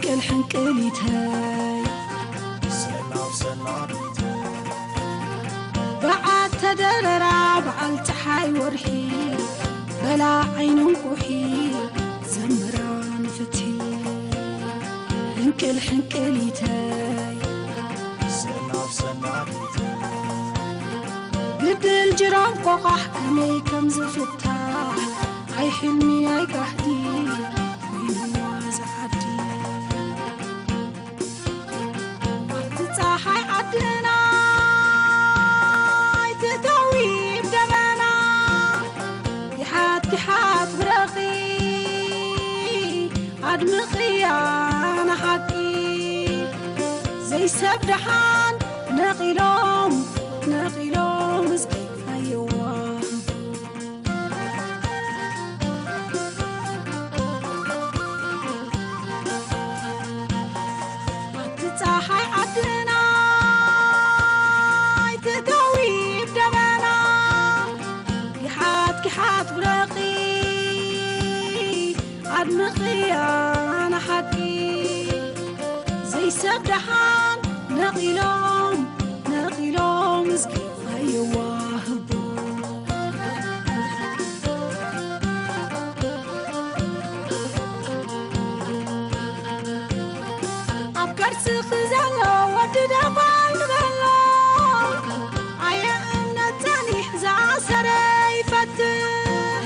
ቅል ሕንቅሊተይ ሰናብ ሰናቢት በዓል ተደረራ በዓል ፀሓይ ወርሒ በላ ዓይንን ቁሒ ዘምራ ንፍትሒ ሕንቅል ሕንቅሊተይ ሰናብ ሰናቢት ግድል ጅራም ቆቓሕ ከመይ ከም ዝፍታሕ ኣይ ሕልሚ ኣይ ጋህዲ ኮይንዋ ዝዓዲ ኣብቲ ፀሓይ ዓድና ኣይትእተዊ ደበና ይሓት ይሓት ብረኺ ኣድምቕያ ንሓቂ ዘይሰብ ደሓን ነቒሎም ነቒሎም እስኪ ኣየዋ ኣብቲ ፀሓይ ዓድና ኣይትእተዊ ደበና ይሓት ይሓት ብረኺ ኣድምቕያ ንሓቂ ዘይሰብ ደሓን ነቒሎም ነቒሎም እስኪ ኣይዋህቡ ኣብ ከርስኺ ዘሎ ወዲ ደባል በሎ ኣየ እምነት ጸኒሕ ዝኣሰረ ይፈትሕ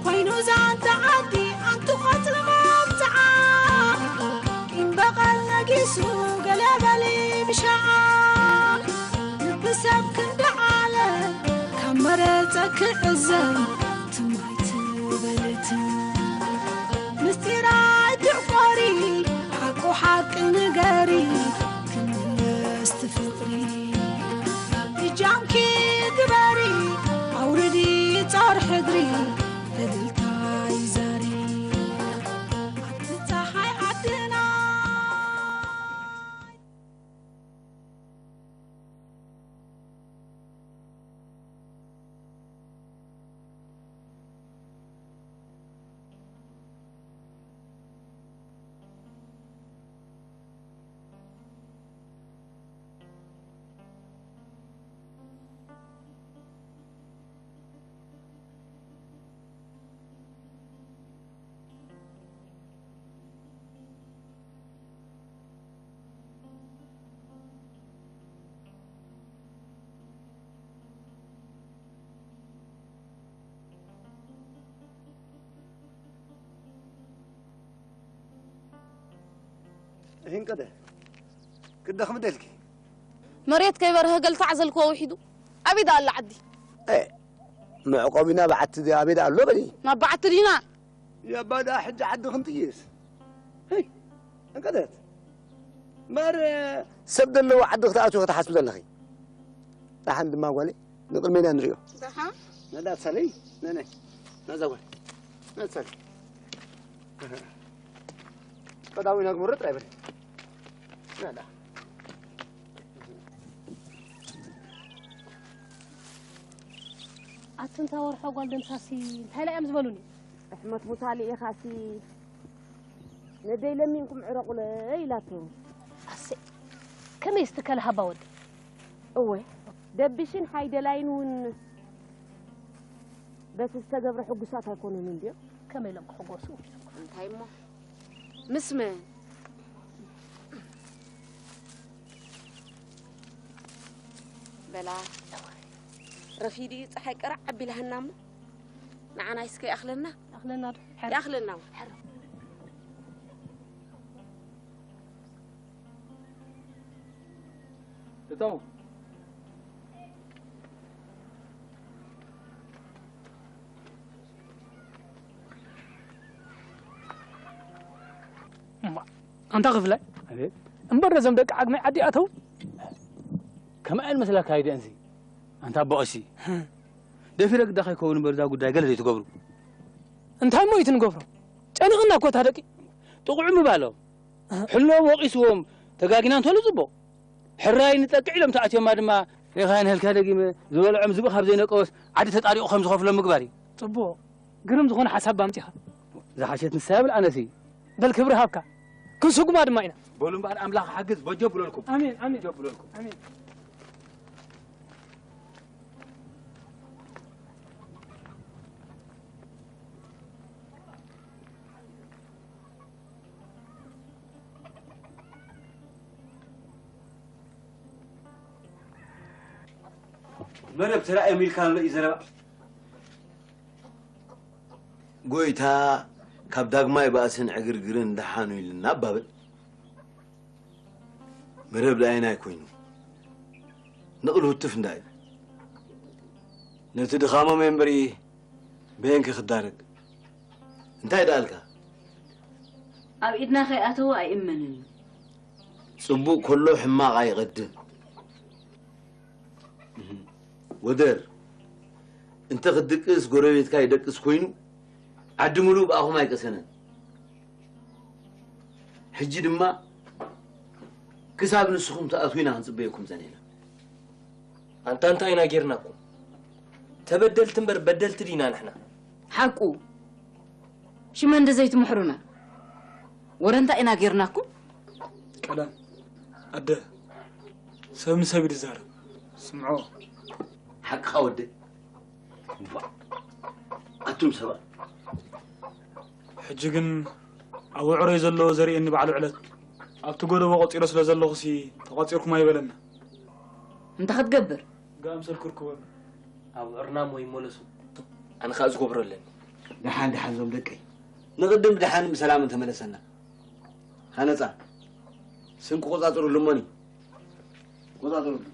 ኮይኑ ዛንታ ዓዲ ኣንቱ ቐጽሪ መብጽዓ ቂም በቐል ነጊሱ ገለ በሊ ብሻዓ ልቢ ሰብ ክንዲ ዓለ ካብ መረጸ ክዕዘብ ትማይ ትበልት ምስጢር ኣይትዕቆሪ ሓቁ ሓቂ ንገሪ ክምለስ ትፍቕሪ እጃምኪ ግበሪ ኣውርዲ ጾር ሕድሪ እልልታ ይዛሪ ኣብቲ ፀሓይ ዓድና ህንቀደ ክደኽሚ ደልኪ መሬት ከይበርሀ ገልታዕ ዘልክዎ ውሒዱ ኣበይ ደኣ ኣላ ዓዲ? መዕቆቢና በዓቲ ኣበይ ደኣ ኣሎ በሊ። ናብ በዓቲ ዲና የባዳ ሕጂ ዓዲ ክንጥይስ። ህይ፣ እንቀደት። ማር ሰብ ዘለዎ ዓዲ ክትኣትዊ ክትሓስቢ ዘለኺ። ደሓን ድማ ጓለይ፣ ንቕድሜና ንሪኦ። ደሓን። ነዳ ትሳለይ፣ ነነ። ነዛ ጓል። ነትሳለይ። ቀዳዊና ግበሮ ጥራይ በል። ነዳ። ኣቲ እንታ ወርሖ ጓል ደምሳሲ እንታይ ኢላ እዮም ዝበሉኒ? ኣሕመት ሙሳ ልኢኻሲ ነደይ ለሚንኩም ዕረቑለ ኢላቶ። ኣሰይ ከመይ ስትከል ሃባ ወዲ። እወ ደብሽን ሓይደላይን እውን በቲ ዝተገብረ ሕጉሳት ኣይኮኑን እንድዮም። ከመይ ኢሎም ክሕጎሱ? እንታይ እሞ ምስ መን? በላ ረፊዲ ፀሓይ ቀራዕ ኣቢላህና እሞ ንዓና እስከ ይኣኽለና። ይኣኽለና ዶ? ይኣኽለና። ሕር። እቶም ኣንታ ክፍለ ኣቤት እምበር ነዞም ደቂ ዓግመይ ዓዲ ኣተው ከመኣን መስለካ ኣይደንሲ ኣንታ ኣቦ ቀሺ ደፊረ ግዳ ከይከውን እምበር እዛ ጉዳይ ገለ ዘይትገብሩ እንታይ እሞ እዩ ትንገብሮ ጨኒቕና እኮ እታ ደቂ ጥቑዑ ምባሎም ሕልዎም ወቒስዎም ተጋጊና እንተሉ ጽቡቕ ሕራይ ንጠቅዕ ኢሎም ተኣትዮማ ድማ ሬኻይን ህልካ ደጊመ ዝበልዖም ዝብእ ካብ ዘይነቀወስ ዓዲ ተጣሪቑ ከም ዝኸፍሎም ምግባር እዩ ጽቡቕ ግርም ዝኾነ ሓሳብ ኣምጺኻ ዝሓሸት ንሳ እያ ብል ኣነሲ በል ክብሪ ሃብካ ክንስጉማ ድማ ኢና። በሉ እምበኣር ኣምላኽ ሓግዝ በጆ ብለልኩም። ኣሜን ኣሜን። በጆ ብለልኩም። ኣሜን። መረብ ተራእዮም ኢልካ ኣሎ እዩ ዘረባ። ጎይታ ካብ ዳግማይ ባእስን ዕግርግርን ደሓኑ ኢልና ኣባብል መረብ ደኣየናይ ኮይኑ ንቕል ውትፍ እንዳኢሉ ነቲ ድኻሞም እየ እምበሪ በየንከ ክዳረግ እንታይ ደኣልካ ኣብ ኢድና ከይኣተወ ኣይእመንን እዩ ጽቡቕ ከሎ ሕማቕ ኣይቐድም ወደር እንተ ክትድቅስ ጎረቤትካ ይደቅስ ኮይኑ ዓዲ ሙሉእ ብኣኹም ኣይቀሰነን ሕጂ ድማ ክሳብ ንስኹም ትኣትዉ ኢና ክንጽበየኩም ጸኒሕና። ኣንታ እንታይ ኢና ጌርናኩም? ተበደልቲ እምበር በደልቲ ዲና ንሕና? ሓቁ ሽመ እንደ ዘይትምሕሩና ወረ እንታይ ኢና ጌርናኩም? ቀለም ኣደ ሰብ ንሰብ ይዛረብ ስምዖ። ሓቅኻ ወደይ። እባ ኣቱም ሰባት። ሕጂ ግን ኣብ ውዕሮይ ዘሎ ዘርእየኒ በዓል ውዕለት ኣብቲ ጎደቦ ቆጺረ ስለ ዘለኹሲ ተቋጺርኩም ኣይበለና። እንታይ ክትገብር? ጋምሰል ክርክቦም ኣብ ውዕርና እሞ ይመለሱ። ኣነ ኸኣ ዝገብሮ ኣለኒ። ደሓን ደሓን ዞም ደቀይ ንቕድም ብደሓንን ብሰላምን ተመለሰና። ሃነጻ ስንቂ ቆጻጽሩሉ እሞኒ ቆጻጽሩሉ።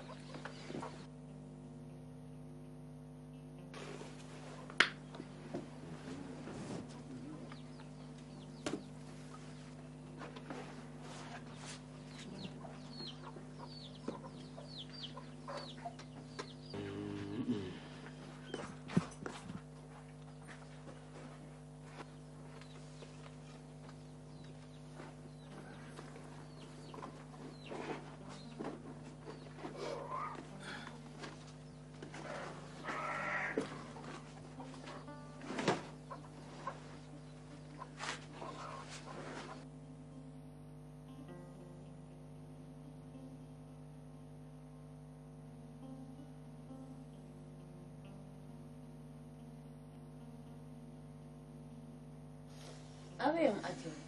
ኣበይ እዮም ኣትዮም?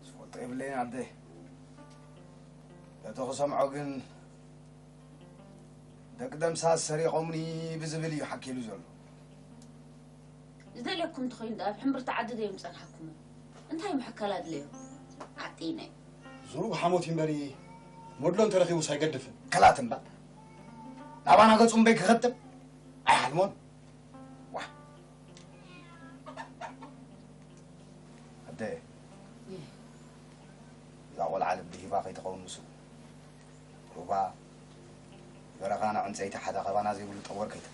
ዝፈልጦ የብለይን ኣደ። በቲ ክሰምዖ ግን ደቂ ደምሳስ ሰሪቖምኒ ብዝብል እዩ ሓኪሉ ዘሎ። ዝደልየኩም እንተኾይኑ ደኣ ኣብ ሕምብርቲ ዓዲ ዶ እዮም ዝጸንሓኩም? እንታይ ምሕከል ኣድለዮ? ዓጢነ። ዙሩግ ሓሞት እዩ እምበሪ መድሎ እንተረኺቡስ ኣይገድፍን። ከላት እምበር ናባና ገጹ እምበይ ክኸጥብ ኣይሓልሞን። ዋ ኣደ እዛ ቆልዓ ልቢ ሂባ ከይትኸውን ምስኡ ሩባ በረኻና ዕንፀይቲ ሓደ ኸባና ዘይብሉ ጠወር ከይተ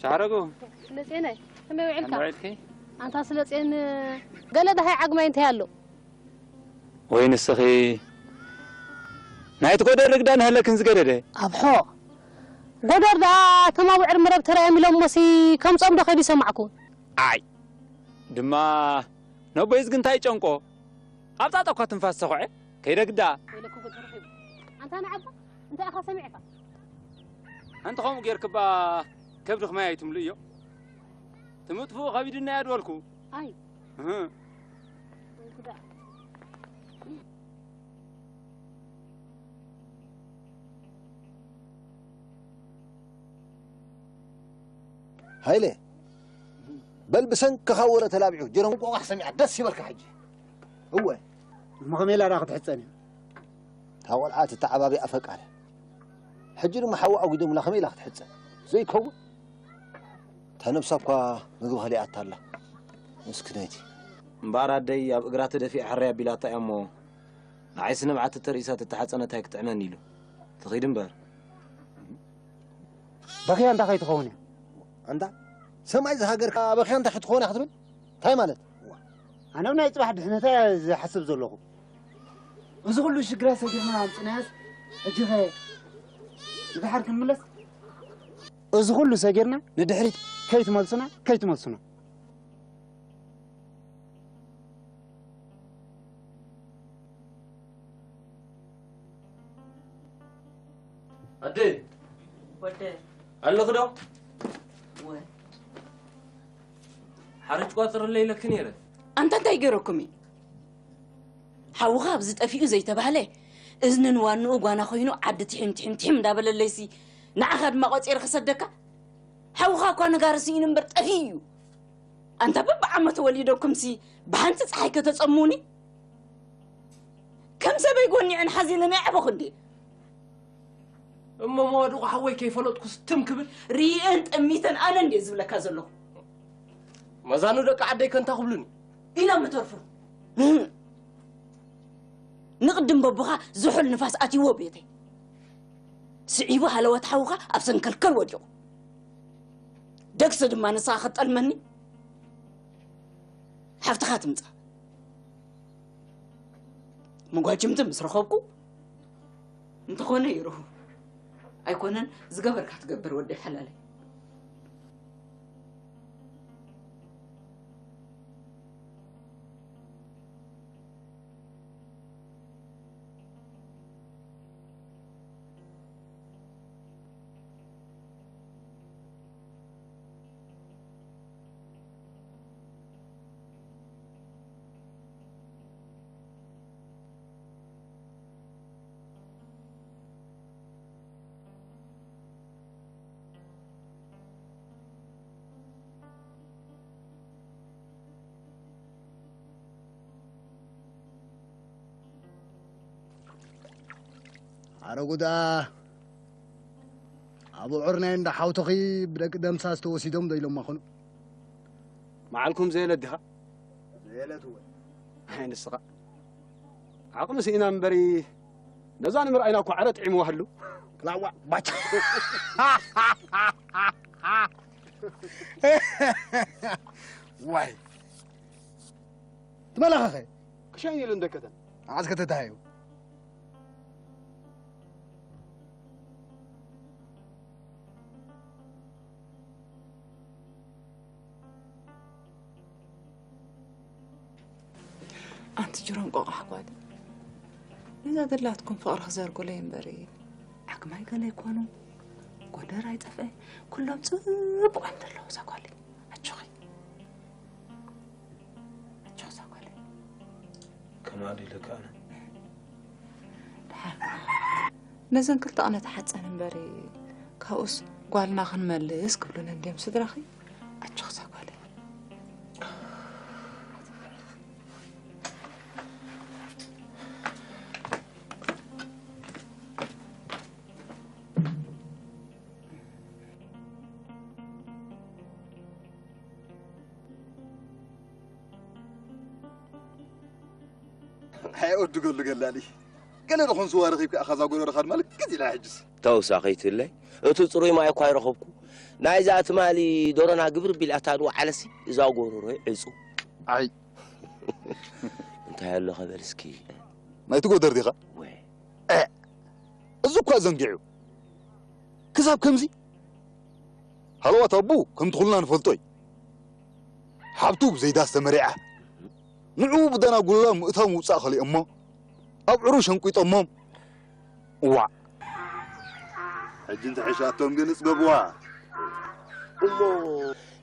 ሻዕረጉ ስለጼነይ ከመይ ውዕልካ? ውዕልኪ ኣንታ ስለጼን ገለ ደሃይ ዓግማይ እንታይ ኣሎ? ወይ ንስኺ ናይቲ ጎደር ርግዳ ንህለክን ዝገደደ ኣብሖ ጎደር ደኣ ተማውዕር መረብ ተራዮም ኢሎም ሞሲ ከምጾም ዶ ከይዱ ይሰማዕኩ? ኣይ ድማ ነቦይስ ግን እንታይ ጨንቆ ኣብ ጣጣ እኳ ትንፋስ ሰኹዐ ከይደ ግዳ ወይለኩ ተረኺቡ ኣንታ ንዓባ እንታይ ኢኻ ሰሚዕካ? ኣንቲ ከምኡ ጌርክባ ከብዲ ክማይ ኣይትምልእዮ ትምጥፍኡ ከቢድና እያ ድበልኩ ኣይ እህ ሃይለ በል ብሰንክኻ ወረ ተላቢዑ ጀሮም ቆቋሕ ሰሚዓ ደስ ይበልካ ሕጂ እወ እሞ ከመይ ኢላ ዳ ክትሕፀን እያ እታ ቆልዓ ትተዓባቢኣ ፈቃደ ሕጂ ድማ ሓዋ ኣጒዶምላ ከመይ ኢላ ክትሕፀን ዘይከውን እታ ነብሳ እኳ ምግቢ ከሊኣታ ኣላ መስክነይቲ እምበኣር ኣደይ ኣብ እግራ ተደፊኣ ሕረይ ኣቢላታ እያ እሞ ንዓይሲ ንብዓቲ ተርእሳ ተተሓፀነት ኣይክጥዕመን ኢሉ ትኺድ እምበር። በኽያ እንታይ ከይትኸውን እያ? ኣንታ ሰማይ ዝሃገርካ በኽያ እንታይ ክትኸውን እያ ክትብል? እንታይ ማለት? ኣነ ናይ ጽባሕ ድሕነታ ዝሓስብ ዘለኹ። እዚ ኩሉ ሽግራት ሰጊርና ኣምጽናያስ፣ ሕጂ ኸ ንድሓር ክንምለስ? እዚ ኩሉ ሰጊርና ንድሕሪት ከይትመልሱና፣ ከይትመልሱና። ኣደ፣ ወደ ኣለኺ ዶ? ወ ሓርጭ ቋጽርለይ ኢለኪ ነይረ። ኣንታ እንታይ ገይረኩም እዩ? ሓውኻ ኣብዚ ጠፊኡ ዘይተባህለ፣ እዝንን ዋንኡ ጓና ኮይኑ ዓዲ ትሒም ትሒም ትሒም እንዳበለለይሲ፣ ንዓኻ ድማ ቆጺረ ክሰደካ? ሓውኻ እኳ ነጋሪ ስኢኑ እምበር ጠፊኡ እዩ። ኣንታ በብዓመቱ ወሊደኩምሲ ብሓንቲ ጸሓይ ከተጸሙኒ? ከም ሰበይ ጎኒዐን ሓዚለን የዕበኹ እንዴ? እሞ መዋድቑ ሓወይ ከይፈለጥኩስ ትም ክብል? ርኢአን ጠሚተን ኣነ እንዴ ዝብለካ ዘለኹ? መዛኑ ደቂ ዓደይ ከንታ ክብሉኒ? ኢሎም ይተርፉ። ንቕድም በቦኻ ዝሑል ንፋስ ኣትይዎ ቤተይ። ስዒቡ ሃለዋት ሓውኻ ኣብ ሰንከልከል ወዲቑ። ደግሲ ድማ ንስኻ ክትጠልመኒ? ሓፍትኻ ትምጻእ። መጓጅምቲ ምስ ረኸብኩ እንተኾነ ይርሁ። ኣይኮነን ዝገበርካ ትገብር ወዲ ሓላለይ። ኣረ ጉዳ! ኣብ ዑር ናይ እንዳ ሓውትኺ ብደቂ ደምሳስ ተወሲዶም ዶ ኢሎማ ኾኑ? መዓልኩም ዘየለት ዲኻ? ዘየለት እወ። ኣይ ንስኻ። ዓቕሚ ስኢና እምበሪ፣ ነዛ ንምርኣይና እኮ ዕረ ጥዒምዋ ህሉ። ክላዋ ባቻ። ዋይ። ትመላኸኸ? ክሸይን ኢሉ እንደከተን። ኣዓዝ ከተታሃዩ። ኣንቲ ጅሮም ቆቋሕ ጓል፣ ነዛ ደላትኩም ፍቕሪ ክዘርጉለይ እምበሪ፣ ዓግማይ ገለ ይኮኑ፣ ጎደር ኣይጠፍአ፣ ኩሎም ጽቡቕ እዮም ዘለዉ። እዛ ጓለይ፣ ኣጆኺ፣ ኣጆኺ እዛ ጓለይ። ከማን ኢልካ ኣነ? ደሓር። ነዘን ክልተ ቅነ ተሓጸን እምበሪ፣ ካብኡስ ጓልና ክንመልስ ክብሉን እንድዮም ስድራኺ። ኣጆኺ እዛ ጓለይ። ኣይ ወዲ ገሉ ገላሊ። ገለ ደኾን ስዋ ረኺብካ ኢኻ እዛ ጎደርኻ ድማ ልክት ኢላ ሕጅስ። ተውሳ ከይትብለይ። እቲ ጽሩይ ማይ እኳ ኣይረኸብኩ። ናይዛ ትማሊ ዶሮና ግብር ቢላታ ድዋ ዓለሲ እዛ ጎረሮይ ዕጹ። ኣይ። እንታይ ኣሎ ከበል እስኪ። ናይቲ ጎደር ዲኻ? ወይ። እ፣ እዚ እኳ ዘንጊዑ። ክሳብ ከምዚ ሃለዋት ኣቡ ከምቲ ኩልና ንፈልጦ እዩ። ሓብቱ ብዘይዳስ ተመሪዓ፣ ንዕኡ ብደና ጉልላ ምእታው ምውጻእ ከሊኦሞ፣ ኣብ ዕሩ ሸንቂጦሞም። እዋእ! ሕጂ እንተሐሻቶም ግን እጽገብዋ። እሞ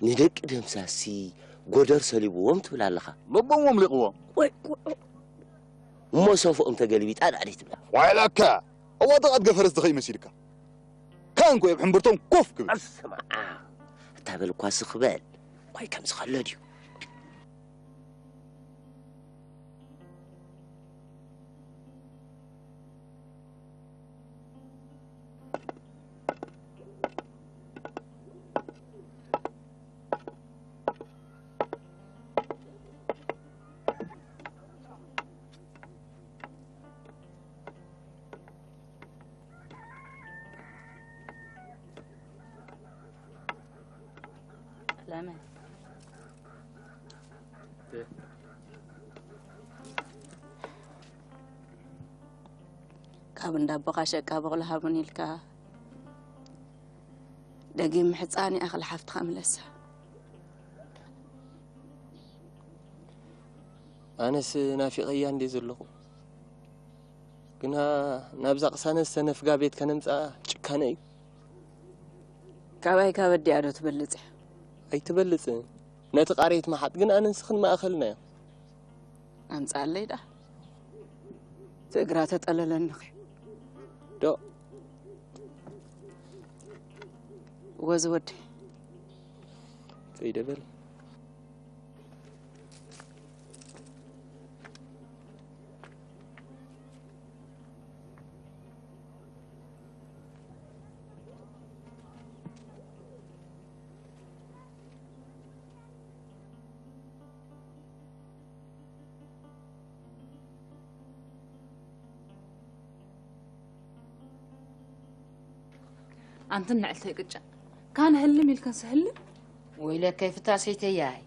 ንደቂ ደምሳሲ ጎደር ሰሊብዎም ትብል ኣለኻ? ልቦም ኣምሊቕዎም። ወይ፣ ወይ፣ እሞ ሰፍኦም ተገልቢጣ ዳዕዲ ትብላ። ዋይላካ! ኣዋጥቕ ኣድገ ፈረስ ድኸይ መሲልካ። ካንኮ ኣብ ሕምብርቶም ኮፍ ክብል። ኣስማዓ። ኣታ በል እኳ ስኽ በል። ኳይ ከምዚ ከሎ ድዩ? ካብ እንዳ ኣቦኻ ሸቃ በቕሎ ሃቡን ኢልካ ደጊም ምሕጻን ይኣኽል ሓፍትኻ ምለሳ። ኣነስ ናፊቐያ እንዴ ዘለኹ። ግና ናብዛ ቅሳነት ዝተነፍጋ ቤት ከነምጽኣ ጭካነ እዩ። ካባይ ካብ ኣዲኣ ዶ ትበልጽ? ኣይትበልጽን። ነቲ ቃሬት መሓጥ ግን ኣነን ስኽን ማእኸልና እያ። ኣምጽኣለይ ደኣ። እቲ እግራ ተጠለለንኺ። ዶ? ወዚ ወዲ። ከይደ በል። ኣንትን ንዕልተይ ቅጫ ካን ህልም ኢልከን ስህልም። ወይለከይ ፍታ ሰይተያይ፣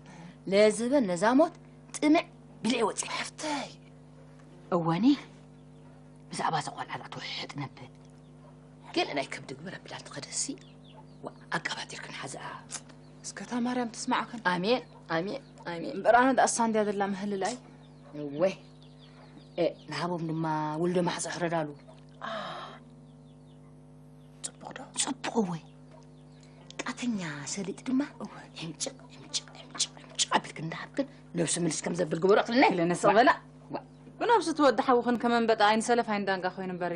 ለዝበን ነዛ ሞት ጥምዕ ብልዒ ወፂ። ሓፍተይ። እወኒ፣ ብዛዕባ እዛ ቆልዓ ዛኣ ትውሕጥ ነብእ። ገለ ናይ ከብዲ ግበር ኣቢላ እንትኸደሲ፣ ዋ፣ ኣቀባጢርክን ሓዝኣ። እስከ እታ ማርያም ትስማዕክን። ኣሜን፣ ኣሜን፣ ኣሜን። እምበር ኣነ ደኣ እሳ እንድያ ዘላ ምህልላይ። እወ። እ፣ ንሃቦም ድማ ውልዶ ማሕፀ ሕረዳሉ። ጽቡቕ ዶ? ጽቡቕ እወ። ቃተኛ ሰሊጥ ድማ እወ። ሕምጭቕ፣ ሕምጭቕ፣ ሕምጭቕ፣ ሕምጭቕ ኣቢልክን እንዳሃብክን ነብሱ ምልስ ከም ዘብል ግበሮ ክልነ። ኢለ ነስቕ በላ። ዋ። ብነብሱ ትወዲ ሓውኽን ከመንበጣ ኣይንሰለፍ ኣይንዳንጋ ኮይኑ እምበር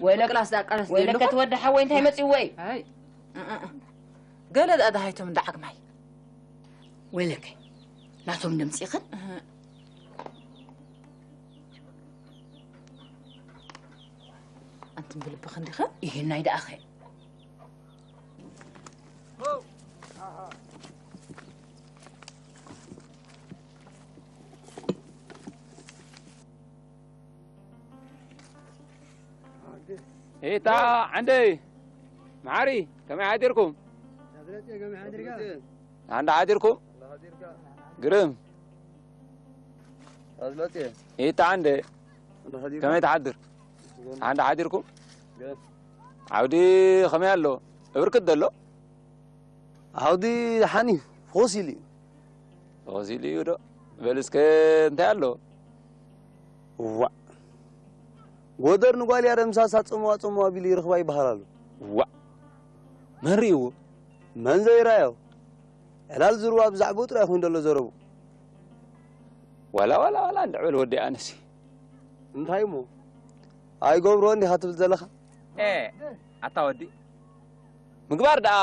ወይለ-፣ ቅላስ ደኣ ቀለስ ወይለከ ዘይብልኹም። ትወዲ ሓወይ እንታይ መጺእዎ እዩ? ኣይ፣ እ፣ እ፣ እ። ገለ ደኣ ደሃይቶም እንዳ ዓግማይ። ወይለከ ናቶም ደምጺኽን? እህ። ኣንትን ብልብኽን ዲኽን? ይህናይ ደኣኸ። ኤታ ዓንደይ መሓሪ ከመይ ሓዲርኩም? ኣንዳ ሓዲርኩም? ግርም። ኤታ ዓንደ ከመይ ትሓድር? ኣንዳ ሓዲርኩም? ዓውዲ ከመይ ኣሎ? እብርክት ደሎ? ዓውዲ ሓኒ ፍኹስ ኢሉ እዩ። ፍኹስ ኢሉ እዩ ዶ? በል እስከ እንታይ ኣሎ? ዋእ! ጎደር ንጓል ያረ ምሳሳ ጽምዋ ጽምዋ ቢሉ ይርኽባ ይበሃል ኣሎ። ዋእ! መን ርእይዎ? መን ዘይረኣዮ? ዕላል ዝርዋ ብዛዕባኡ ጥራይ ኮይኑ ዘሎ ዘረቡ። ዋላ፣ ዋላ፣ ዋላ፣ እንድዕ በል ወዲ ኣነሲ። እንታይ እሞ? ኣይገብሮን ዲኻ ትብል ዘለኻ? ኤ፣ ኣታ ወዲ። ምግባር ደኣ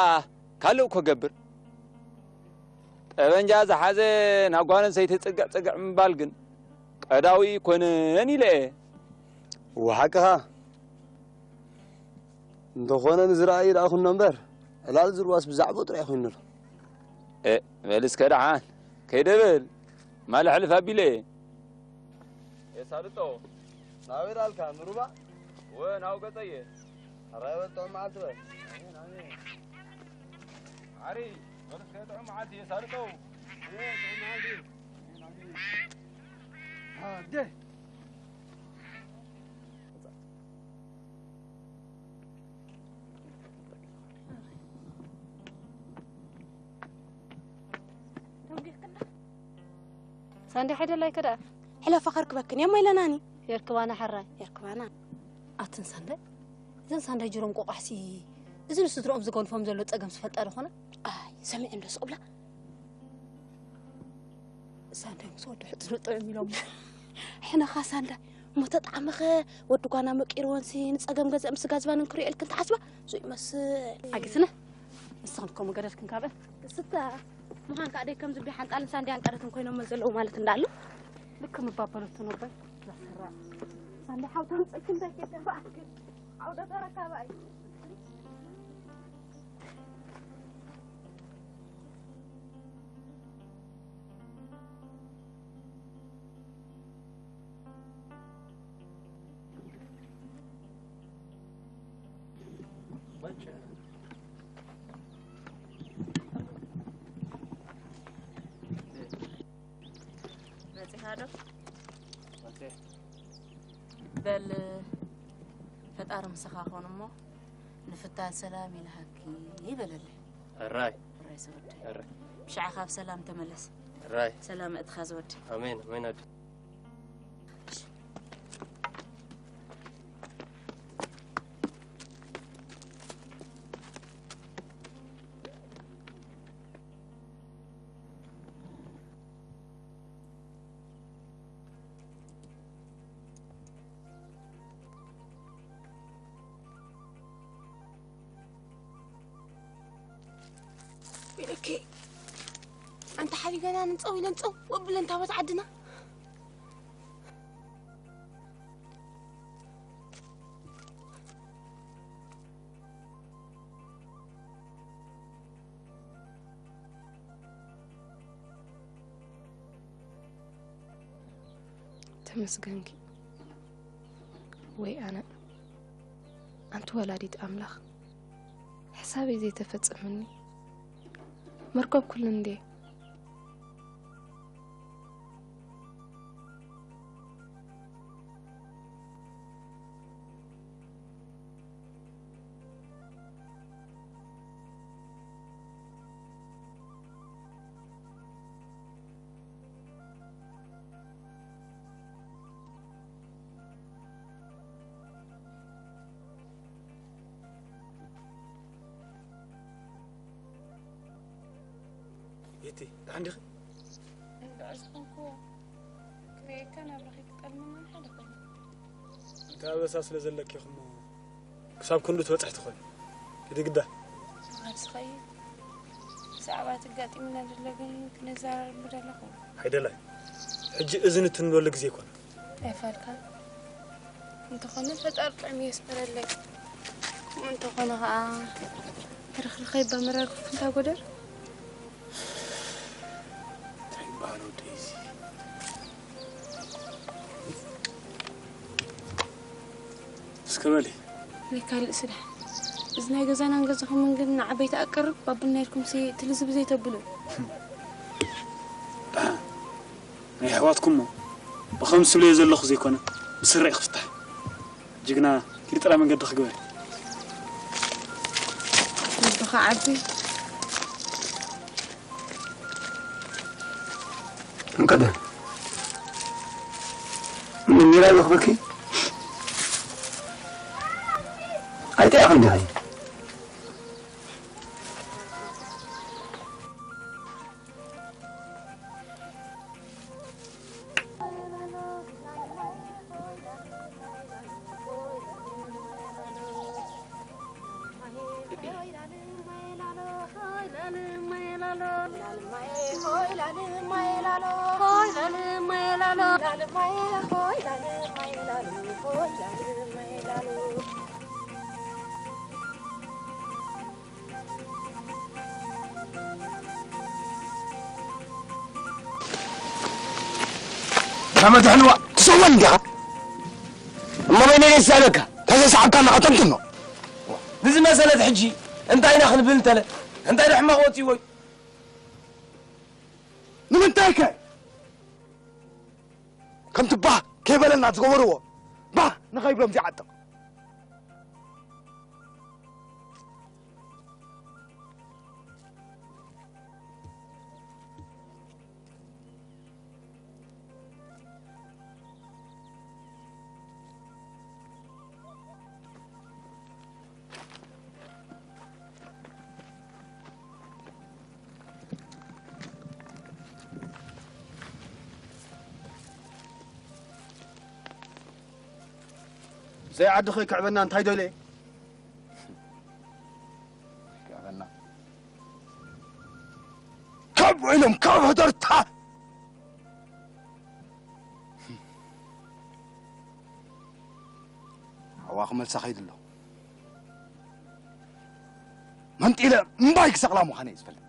ካልእ እኮ ገብር። ጠበንጃ ዝሓዘ ናብ ጓል ኣንስተይቲ ጽግዕ ጽግዕ ምባል ግን ቀዳዊ ኣይኮነን ኢለ እየ። እወ ሓቅኻ። እንተኾነ ንዝረኣዩ ደኣ ኩኖ እምበር፣ ዕላል ዝርዋስ ብዛዕባኡ ጥራይ ኮይኑ ኣሎ። እ፣ በል እስከ ደሓን ከይደ በል፣ ማል ኣሕልፍ ኣቢለ እየ። የሳልጦ። ናበይ ዳልካ? ንሩባ? ወ፣ ናው ገጸየ። ሕራይ በል ጥዑም መዓልቲ በል። ኣሜን፣ ኣሜን። ዓሪ፣ በል እስከ ጥዑም መዓልቲ የሳልጦ። ኣሜን፣ ጥዑም መዓልቲ። ኣሜን፣ ኣሜን። ኣደ። ሳንዳይ ሓይደላይ ከደኣ። ሕለፋ ከርክበክን እየ፣ እሞ ኢለናኒ። የርክባና ሕራይ። የርክባና። ኣትን ሳንዳይ፣ እዘን ሳንዳይ ጅሮም ቆቋሕሲ፣ እዚ ንስድሮኦም ዝገንፎም ዘሎ ጸገም ዝፈልጣ ዶ ኾና? ኣይ፣ ሰሚዐን ዶ ስቕ ብላ? ሳንዳይ ምስ ወዲ ሕጽኑ ጥዑም ኢሎም። ሕነኻ ሳንዳይ፣ እሞ ተጣዕመኸ ወዲ ጓና መቂርወንሲ ንጸገም ገዛእ ምስ ጋዝባን እንክሪኦ ኢልክን ትሓስባ? እዙ ይመስል። ኣጊስነ፣ ንስኽን ከምኡ ገደልክን ካብአን። ስታ፣ ምዃን ከዓ ደይ ከም ዝብሊ ሓንጣልን ሳንዳያን ቀረትን ኮይኖም ዘለዉ ማለት እንዳሉ። ልክ ምባበለቱ ነበር። ዘፈራ። ሳንዳይ ሓውቶም ጽልኪ እንታይ ከይተባዕክ? ዓውደ ተረካባ እዩ። ዶ በል፣ ፈጣሪ ምሳኻ ኾን እሞ ንፍታ ሰላም ይልሃኪ ይበለለይ። ሕራይ ሕራይ ዝወደይ። ሕራይ ብሻዕኻ ኣብ ሰላም ተመለስ። ሕራይ ሰላም እትኻ ዝወደይ። ኣሜን ኣሜን ኣዱ። ኢለኪ ኣንተ ሓዲገና ንፀው ኢለን ፀው ወብለን ታቦት ዓድና። ተመስገንኪ ወይ ኣነ ኣንቲ ወላዲት ኣምላኽ፣ ሕሳበይ ዘይተፈጸመኒ መርከብ ኩሉ እንዴ። ቤቲ፣ ደሓን ዲኺ? እንድዕር ዝኾንኩዎ ክርእየካ ናብራኺ ክጠልመኒ ሓደ ኮይኑ። እቲ ኣበሳ ስለ ዘለኪ እሞ ክሳብ ክንዱ ትበጽሒ ትኾኒ። ኪዲ ግዳ። መዓልቲ ኸይድ ብዛዕባ እቲ ኣጋጢሙና ዘሎ ግን ክነዘራርብ ምደለኹ። ኣይደላይ። ሕጂ እዚ ንትንበሉ ግዜ ኣይኮነ። ኣይፋልካ እንተኾነ ፈጣሪ ጥዕሚ የስመረለይ። ከምኡ እንተኾነ ኸዓ ሕርኽርኸይ በምረር ክንታ ጎደር እንታይ ይበሃል ወደይ እዚ? እስከ በሊ። ናይ ካልእ ስራሕ። እዚ ናይ ገዛናን ገዛኹምን ግን ንዓበይቲ ኣቀርብ፣ ባብልና ኢልኩም ሲ ትልዝብ ዘይተብሉ። ናይ ኣሕዋትኩም እሞ ብኸም ስብለዮ ዘለኹ ዘይኮነ ብስረይ ክፍታሕ። ጅግና ኪዲ ጥራ መንገዲ ክግበር። ልብኻ ዓቢ። እንቀደ ሚራ ይረኽበኪ ኣይጠያቕ እንዲኻ ከመ ትሕልዋ ትስእወን እንዲኻ እሞ በይነይ ዘይሳለካ ተዘይሰዓብካ እናቐተምትኖ ንዝመሰለት ሕጂ እንታይ ኢና ክንብል እንተለ እንታይ ዶ ሕማቕ ወፂዎ እዩ ንምንታይ ከ ከምቲ ባህ ከይበለና ዝገበርዎ ባህ ንኸይብሎም ዘይዓጥቕ ዘይዓዲ ከይክዕበና እንታይ ደልየ? ክዕበና ካብ ውዒሎም ካብ ህደርታ ሓዋ ክመልሳ ከይዱ ኣሎ መንጢለ እምባይ ክሰቕላ ምዃነ እዩ ዝፈልጥ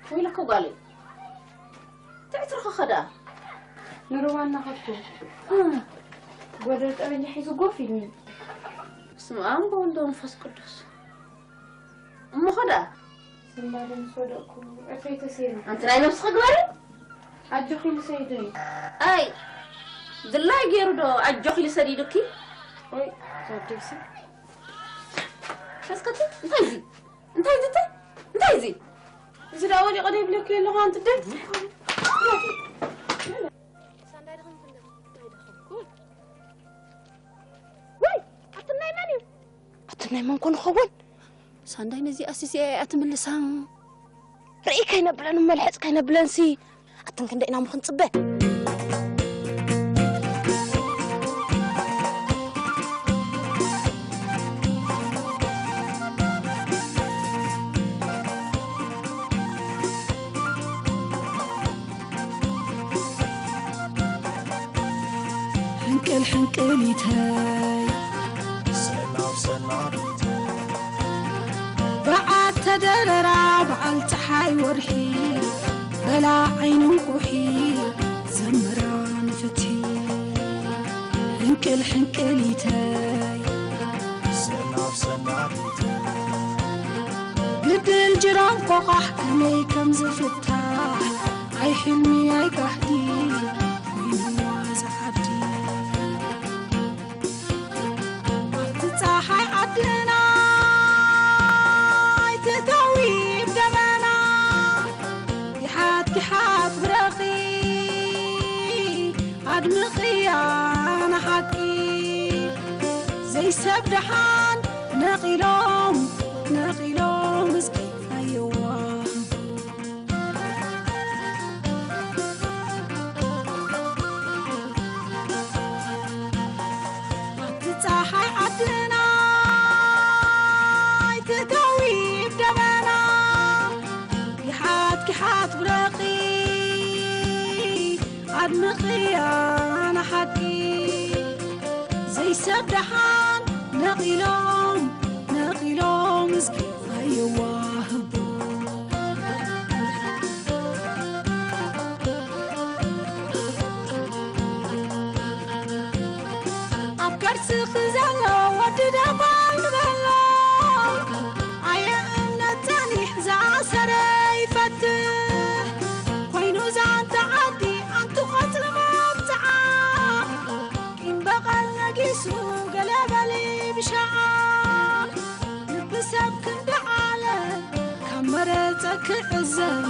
ወይለኪ ጓለይ ንሩባ እናኸድኩ ጎደር ጠበንጃ ሒዙ ጎፍ ኢሉኒ። በስመ ኣብ ወወልድ ወመንፈስ ቅዱስ። እሞ ኸዳ ስንባደ ምስ ወደቅኩ ዕርፈይ ተሰይሩ። ኣንቲ ናይ ነብስኺ ግበሪ። ኣጆኺ ልሰይዱ እዩ። ኣይ ድላይ ገይሩ ዶ ኣጆኺ ልሰዲዱኪ? ወይ ዛብደብሲ። እስከቲ እንታይ እዚ? እንታይ እዚ? እንታይ እዚ? እዚ ደኣ ወዲቐ ዶ ይብለኪ ኣለኹ ኣንቲ ደት? ሳንዳይ ደኸምኩ እንደ-፣ እንታይ ደኸምኩ? ወይ! ኣቲ ናይ መን እዩ? ኣቲ ናይ መን ኮን ኸውን? ሳንዳይ ነዚ ኣሲሲ እያ ትምልሳ። ርእይ ከይነብለን፣ መልሕጽ ከይነብለንሲ። ኣትን ክንደይ ኢና ምኽንጽበ? ሕንቅል ሕንቅሊተይ ሰናብ ሰናቢተይ በዓል ተደረራ በዓል ፀሓይ ወርሒ በላ ዓይኒ እንቁሒ ዘምራ ንፍትሒ ሕንቅል ሕንቅሊተይ ሰናብ ሰናቢተይ ግድል ጅራን ቆቓሕ ከመይ ከም ዝፍታሕ ኣይ ሕልሚ ኣይ ጋህዲ ኮይንዋ ዝዓዲ ኣብቲ ፀሓይ ዓድና ኣይትእተዊ ብደመና ጊሓት ጊሓት ብረኺ ኣድምቕያ ንሓቂ ዘይሰብ ደሓን ነቒሎም ነቒሎም እስኪ ኣየዋ ኣብቲ ፀሓይ ዓድና ኣይትእተዊ ብደመና ጊሓት ጊሓት ብረኺ ኣድምቕያ ንሓቂ ዘይሰብ ደሓን ነቒሎም ነቒሎም እስኪ ኣይዋህቡ ኣብ ከርስኺ ዘሎ ወዲ ደባል ንበሎ ኣየ እምነት ጸኒሕ ዝኣሰረ ይፈትሕ ኮይኑ ዛንታ ዓዲ ኣንቲ ቆጽሊ መብጽዓ ቂም በቐል ነጊሱ ገለ በሊ ብሻዓ ልቢ ሰብ ክንዲ ዓለም ካብ መረጸ ክዕዘብ